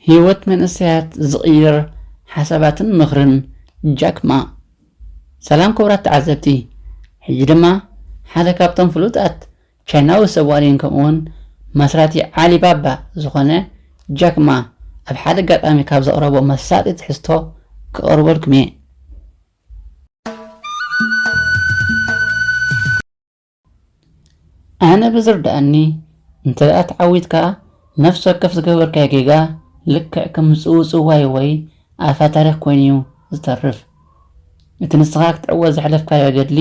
ህይወት መንእሰያት ዝቕይር ሓሳባትን ምኽርን ጃክ ማ። ሰላም ክቡራት ተዓዘብቲ፣ ሕጂ ድማ ሓደ ካብቶም ፍሉጣት ቻይናዊ ሰብ ዋሊን ከምኡውን መስራቲ ዓሊባባ ዝኾነ ጃክ ማ ኣብ ሓደ ኣጋጣሚ ካብ ዘቕረቦ መሳጢ ትሕዝቶ ክቐርበልኩም እየ። ኣነ ብዝርድኣኒ፣ እንተ ደኣ ተዓዊትካ፣ ነፍሲ ወከፍ ዝገበርካዮ ጌጋ ልክዕ ከም ምጽውጽዋይ ወይ ኣፈ ታሪኽ ኮይኑ እዩ ዝተርፍ። እቲ ንስኻ ክትዕወት ዘሕለፍካዮ ገድሊ፣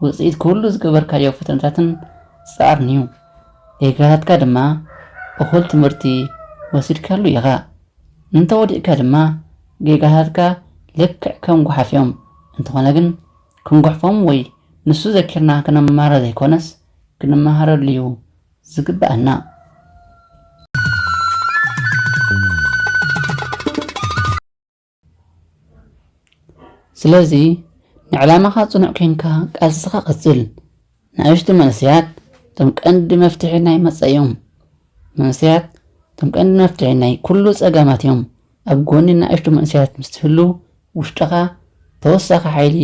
ውጽኢት ኩሉ ዝገበርካዮ ፈተነታትን ጻዕርን እዩ። ጌጋታትካ ድማ እኹል ትምህርቲ ወሲድካሉ ኢኻ። እንተ ወዲቕካ ድማ፣ ጌጋታትካ ልክዕ ከም ጓሓፍ እዮም። እንተኾነ ግን፣ ክንጉሕፎም ወይ ንሱ ዘኪርና ክነማርር ዘይኮነስ፣ ክንመሃረሉ እዩ ዝግብኣና። ስለዚ፣ ንዕላማኻ ጽኑዕ ኴንካ ቃልስኻ ቀጽል። ንኣሽቱ መንእሰያት እቶም ቀንዲ መፍትሒ ናይ መጻኢ እዮም። መንእሰያት እቶም ቀንዲ መፍትሒ ናይ ኩሉ ጸገማት እዮም። ኣብ ጎኒ ንኣሽቱ መንእሰያት ምስ ትህሉ፣ ውሽጥኻ ተወሳኺ ሓይሊ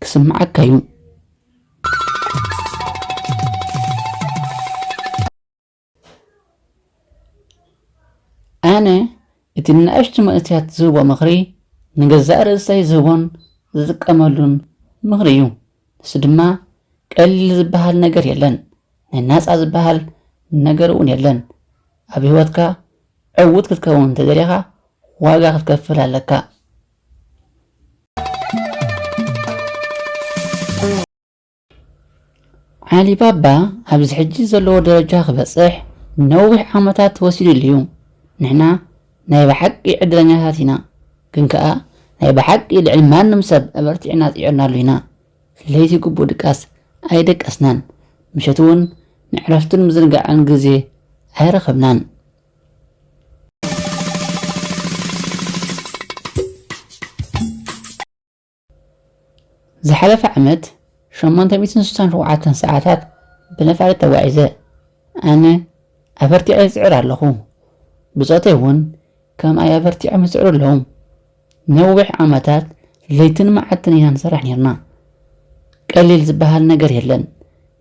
ክስምዓካ እዩ። ኣነ እቲ ንኣሽቱ መንእሰያት ዝህቦ ምኽሪ፣ ንገዛእ ርእሰይ ዝህቦን ዝጥቀመሉን ምኽሪ እዩ። ንሱ ድማ ቀሊል ዝበሃል ነገር የለን። ናይ ናጻ ዝበሃል ነገር እውን የለን። ኣብ ህይወትካ ዕዉት ክትከውን እንተደሊኻ፣ ዋጋ ክትከፍል ኣለካ። ዓሊባባ ኣብዚ ሕጂ ዘለዎ ደረጃ ክበጽሕ ነዊሕ ዓመታት ወሲዱሉ እዩ። ንሕና ናይ ብሓቂ ዕድለኛታት ኢና፣ ግን ከኣ ናይ ብሓቂ ልዕሊ ማንም ሰብ ኣበርቲዕና ጽዒርናሉ ኢና። ለይቲ ግቡእ ድቃስ ኣይደቀስናን፣ ምሸት እውን ንዕረፍትን ምዝንጋዕን ግዜ ኣይረኸብናን። ዝሓለፈ ዓመት ሸሞንተ ሚእትን ስሳን ሸውዓተን ሰዓታት ብነፋሪት ተጓዒዘ። ኣነ ኣበርቲዐ ይጽዕር ኣለኹ። ብጾተይ እውን ከምኣይ ኣበርቲዖም ይጽዕሩ ኣለዉ። ነዊሕ ዓመታት ለይትን መዓልትን ኢና ንሰርሕ ኔርና። ቀሊል ዝበሃል ነገር የለን።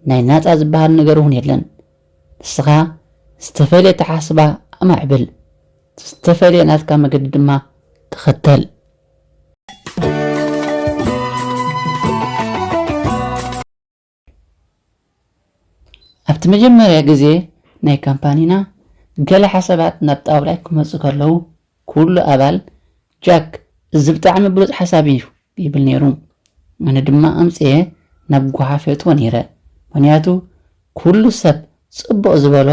ናይ ናጻ ዝበሃል ነገር እውን የለን። ንስኻ ዝተፈልየ ኣተሓሳስባ ኣማዕብል። ዝተፈልየ ናትካ መገዲ ድማ ተኸተል። ኣብቲ መጀመርያ ግዜ ናይ ካምፓኒና፣ ገለ ሓሳባት ናብ ጣውላይ ክመጹ ከለዉ፣ ኩሉ ኣባል፣ "ጃክ፣ እዚ ብጣዕሚ ብሉጽ ሓሳብ እዩ" ይብል ነይሩ። ኣነ ድማ ኣምጽኤ ናብ ጓሓፍ የእትዎ ነይረ። ምኽንያቱ፣ ኩሉ ሰብ ጽቡቕ ዝበሎ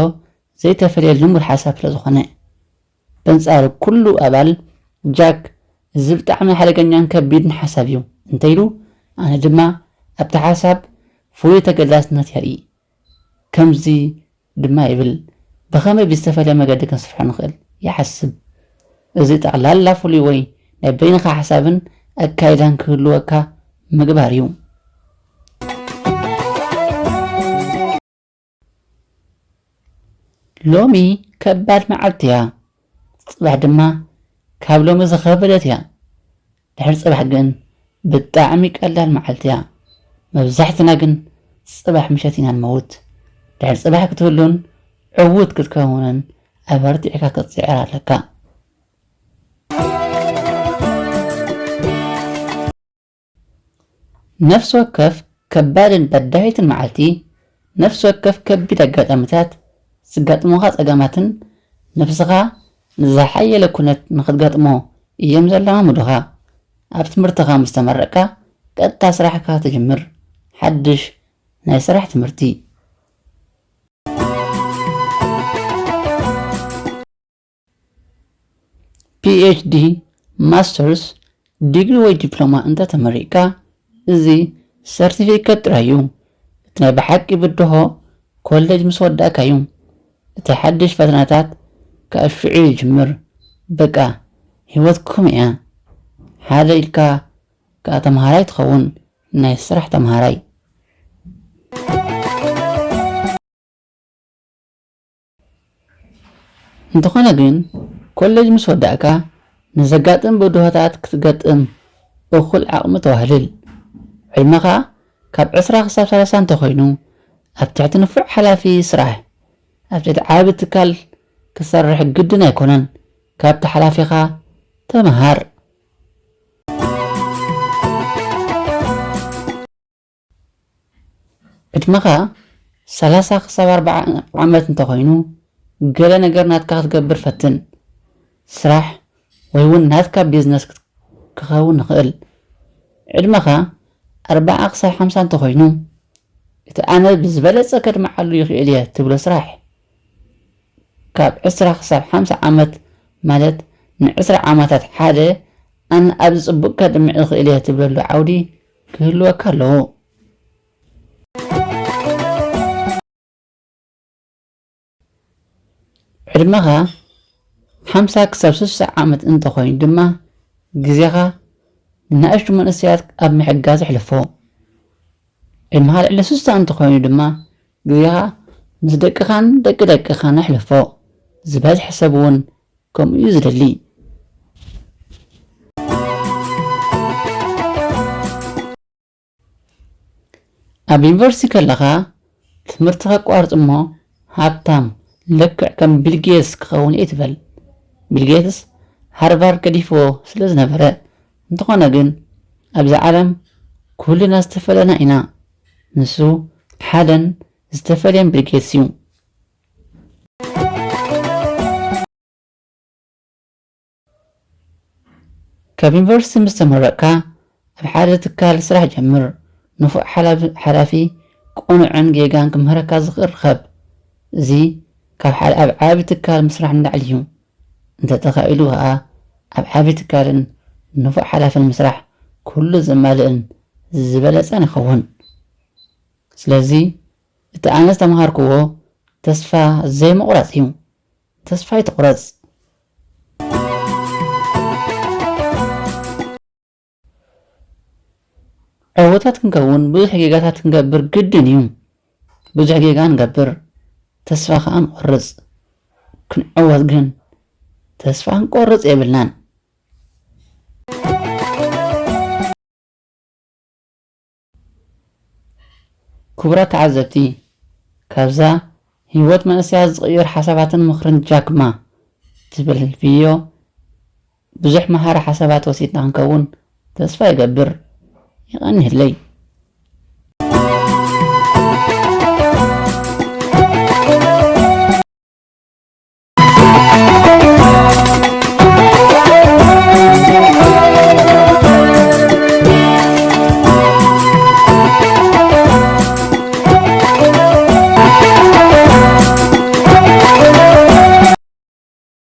ዘይተፈልየ ልሙድ ሓሳብ ስለ ዝኾነ። በንጻሩ ኩሉ ኣባል፣ "ጃክ፣ እዚ ብጣዕሚ ሓደገኛን ከቢድን ሓሳብ እዩ" እንተኢሉ፣ ኣነ ድማ ኣብቲ ሓሳብ ፍሉይ ተገዳስነት የርኢ። ከምዚ ድማ ይብል፣ "ብኸመይ ብዝተፈልየ መገዲ ክንስፍሖ ንኽእል?" ይሓስብ። እዚ ጠቕላላ ፍሉይ ወይ ናይ በይንኻ ሓሳብን ኣካይዳን ክህልወካ ምግባር እዩ። ሎሚ ከባድ መዓልቲ እያ። ጽባሕ ድማ ካብ ሎሚ ዝኸበደት እያ። ድሕሪ ጽባሕ ግን ብጣዕሚ ቀላል መዓልቲ እያ። መብዛሕትና ግን ጽባሕ ምሸት ኢና ንመውት። ድሕሪ ጽባሕ ክትህሉን ዕዉት ክትከውንን ኣበርቲዕካ ክትጽዕር ኣለካ። ነፍሲ ወከፍ ከባድን በዳሂትን መዓልቲ፣ ነፍሲ ወከፍ ከቢድ ኣጋጣሚታት፣ ዝጋጥሙኻ ጸገማትን ነብስኻ ንዝሓየለ ኩነት ንኽትገጥሞ እዮም ዘላማምዱኻ። ኣብ ትምህርትኻ ምስ ተመረቕካ፣ ቀጥታ ስራሕካ ትጅምር። ሓድሽ ናይ ስራሕ ትምህርቲ። ፒ ኤች ዲ፣ ማስተርስ፣ ዲግሪ ወይ ዲፕሎማ እንተ ተመሪቕካ፣ እዚ ሰርቲፊኬት ጥራይ እዩ። እቲ ናይ ብሓቂ ብድሆ ኮሌጅ ምስ ወዳእካ እዩ። እቲ ሓድሽ ፈተናታት ከኣ ሽዑ ይጅምር። በቃ፣ ህይወት ክም እያ። ሓደ ኢልካ ከኣ ተምሃራይ ትኸውን፣ ናይ ስራሕ ተምሃራይ። እንተኾነ ግን፣ ኮሌጅ ምስ ወዳእካ ንዘጋጥም ብድሆታት ክትገጥም እኹል ዓቕሚ ተዋህልል። ዕድመኻ ካብ ዕስራ ክሳብ ሰላሳ እንተኾይኑ፣ ኣብ ትሕቲ ንፉዕ ሓላፊ ስራሕ። ኣብ ትሕቲ ዓቢ ትካል ክትሰርሕ ግድን ኣይኮነን። ካብቲ ሓላፊኻ ተመሃር። ዕድመኻ ሰላሳ ክሳብ ኣርባዓ ዓመት እንተኾይኑ፣ ገለ ነገር ናትካ ክትገብር ፈትን። ስራሕ ወይ እውን ናትካ ቢዝነስ ክት-፣ ክኸውን ይኽእል። ዕድመኻ ኣርባዓ ክሳብ ሓምሳ እንተኾይኑ፣ እቲ ኣነ ብዝበለጸ ከድምዓሉ ይኽእል እየ ትብሎ ስራሕ። ካብ ዕስራ ክሳብ ሓምሳ ዓመት፣ ማለት ንዕስራ ዓመታት ሓደ ኣነ ኣብዚ ጽቡቕ ከድምዕ እኽእል እየ ትብለሉ ዓውዲ ክህልወካ ኣለዎ። ዕድመኻ ሓምሳ ክሳብ ስሳ ዓመት እንተኾይኑ ድማ፣ ግዜኻ ንናእሽቱ መንእሰያት ኣብ ምሕጋዝ ኣሕልፎ። ዕድመኻ ልዕሊ ስሳ እንተኾይኑ ድማ፣ ግዜኻ ምስ ደቅኻን ደቂ ደቅኻን ኣሕልፎ። ዝበዝሐ ሰብ እውን ከምኡ እዩ ዝደሊ። ኣብ ዩኒቨርሲቲ ከለኻ ትምህርቲ ከቋርጽ እሞ ሃብታም ልክዕ ከም ቢል ጌትስ ክኸውን እየ ትበል። ቢል ጌትስ ሃርቫርድ ገዲፍዎ ስለ ዝነበረ። እንተኾነ ግን ኣብዛ ዓለም ኩልና ዝተፈለና ኢና። ንሱ ሓደን ዝተፈልየን ቢል ጌትስ እዩ። ካብ ዩኒቨርሲቲ ምስ ተመረቕካ፣ ኣብ ሓደ ትካል ስራሕ ጀምር። ንፉዕ ሓላፊ፣ ሓላፊ ቅኑዕን ጌጋን ክምህረካ ዝኽእል ርኸብ። እዚ ካብ ሓደ ኣብ ዓቢ ትካል ምስራሕ ንላዕሊ እዩ። እንተተኻኢሉ ኸኣ፣ ኣብ ዓቢ ትካልን ንፉዕ ሓላፍን ምስራሕ ኩሉ ዘማልእን ዝበለጸን ይኸውን። ስለዚ፣ እቲ ኣነ ዝተምሃርክዎ ተስፋ ዘይምቑራጽ እዩ። ተስፋ ኣይትቑረጽ። ዕዉታት ክንከውን ብዙሕ ጌጋታት ክንገብር ግድን እዩ። ብዙሕ ጌጋ ንገብር፣ ተስፋ ኸኣ ንቖርጽ። ክንዕወት ግን ተስፋ ክንቆርጽ የብልናን። ክቡራት ተዓዘብቲ፣ ካብዛ ህይወት መንእሰያት ዝቕይር ሓሳባትን ምኽርን ጃክ ማ ትብል ቪድዮ ብዙሕ መሃሪ ሓሳባት ወሲድና ክንከውን ተስፋ ይገብር። የቐንየለይ።